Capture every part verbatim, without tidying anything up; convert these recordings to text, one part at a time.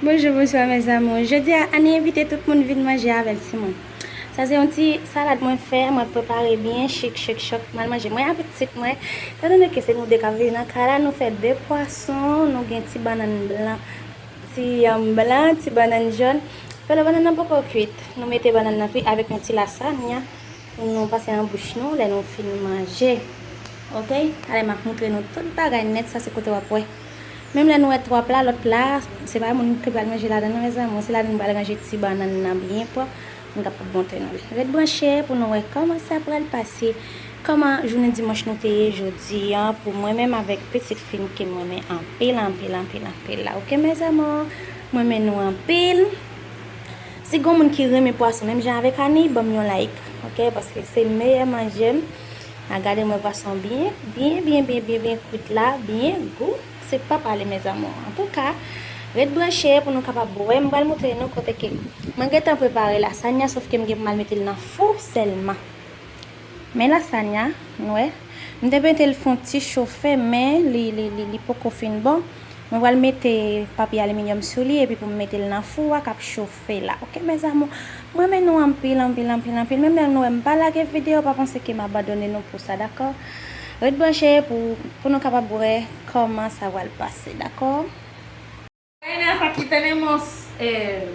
Bonjou, bonswa, mes amours. Jodi a, Annie envite tout moun vin manje avè l, timoun. Sa se yon ti salad mwen fè, mwen prepare byen, chik, chik, chòk, m al manje. Mwen, apetit mwen, etan done ke se nou de k ap viv nan kay la, nou fè de pwason, nou gen ti bannann blan, ti yanm blan, ti bannann jòn. Fè lè bannann nan poko kwit, nou mete bannann nan fri avèk yon ti lasagna pou nou pase nan bouch nou lè nou fin manje. Oke? Talè m ap moutre nou tout bagay nèt, sa se kote w ap wè. Menm lè nou wè twa pla, lòt pla, se pa moun ki pral manje ladan nan, mes amours. Se ladan nou pral ranje ti bannann nan byen pwòp. M kapab montre nou li. Ret branche pou nou wè kòman sa pral pase. Kòman jounen dimanch nou te ye jodi a pou mwen menm avèk pitit fi m ke m renmen anpil, anpil, anpil, anpil la. Oke, mes amours? Mwen renmen nou anpil. Si gon moun ki renmen pwason menm jan avèk Annie, ban m yon like, oke? Paske se meyè manje m. A gade mwen pwason byen, byen, byen, byen, byen, byen kwit la, byen gou. Se pa pale, mes amours. Antouka, ret branche pou nou kapab wè. M pral moutre nou kote ke mwen gentan prepare lasagna, sòf ke m gen pou m al mete l nan fou sèlman. Men lasagna, nou wè, m te mete l fè yon ti chofe, men li, li, li, li poko fin bon. Mwen pral mete papye aliminyòm sou li, epi pou m mete l nan fou a k ap chofe la. Oke, mes amours? Mwen renmen nou anpil, anpil, anpil, anpil. Menm lè nou wè m pa lage videyo, pa panse ke m abandone nou pou sa, dakò? Ret branche pou, pou nou kapab wè kòman sa pral pase, dakò? Bueno, aquí tenemos eh,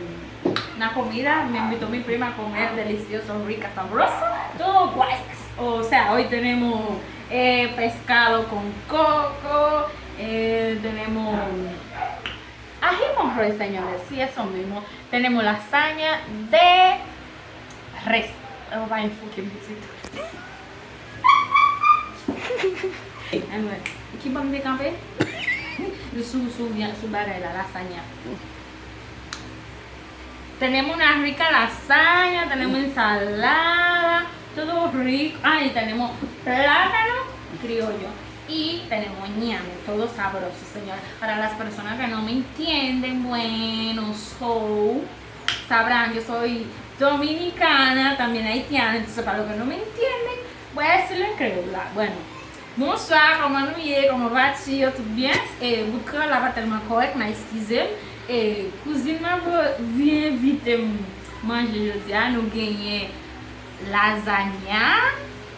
una comida, me invitó mi prima a comer delicioso, rica, sabroso, todo guay. O sea, hoy tenemos eh, pescado con coco, eh, tenemos ají con res, señores, sí, eso mismo. Tenemos lasaña de res. Vamos a enfoque un poquito. Anyway, ki bò m te kanpe? Sou, sou, vyan- sou bagay la, lasagna. Tenemos una rica lasaña, tenemos ensalada, todo rico. Ah, y tenemos plátano criollo. Y tenemos ñame, todo sabroso, señora. Para las personas que no me entienden, bueno, so, sabrán, yo soy dominicana, también haitiana, entonces para los que no me entienden, voy a decirlo en creola. Bueno, bonsoir, comment nous y est, comment vas-tu, tout bien? E bout kreyòl la pa tèlman kòrèk, n a eskize m. E kouzin mwen vin envite m manje jodi a, nou genyen lazanya,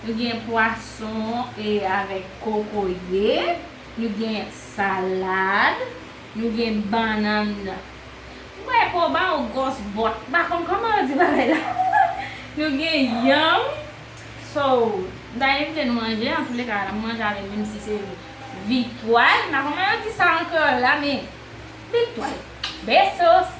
nou genyen pwason e avèk kokoye, nou genyen salad, nou genyen bannann. Mwen pou ba ou gwòs bòt. M pa konn kòman yo di bagay la. Nou gen yanm. So, m ta envite nou manje. Antouleka, n ap manje avè l, menm si se viktwal. M pa konn kòman yo di sa an kreyòl la, men viktwal. Besos.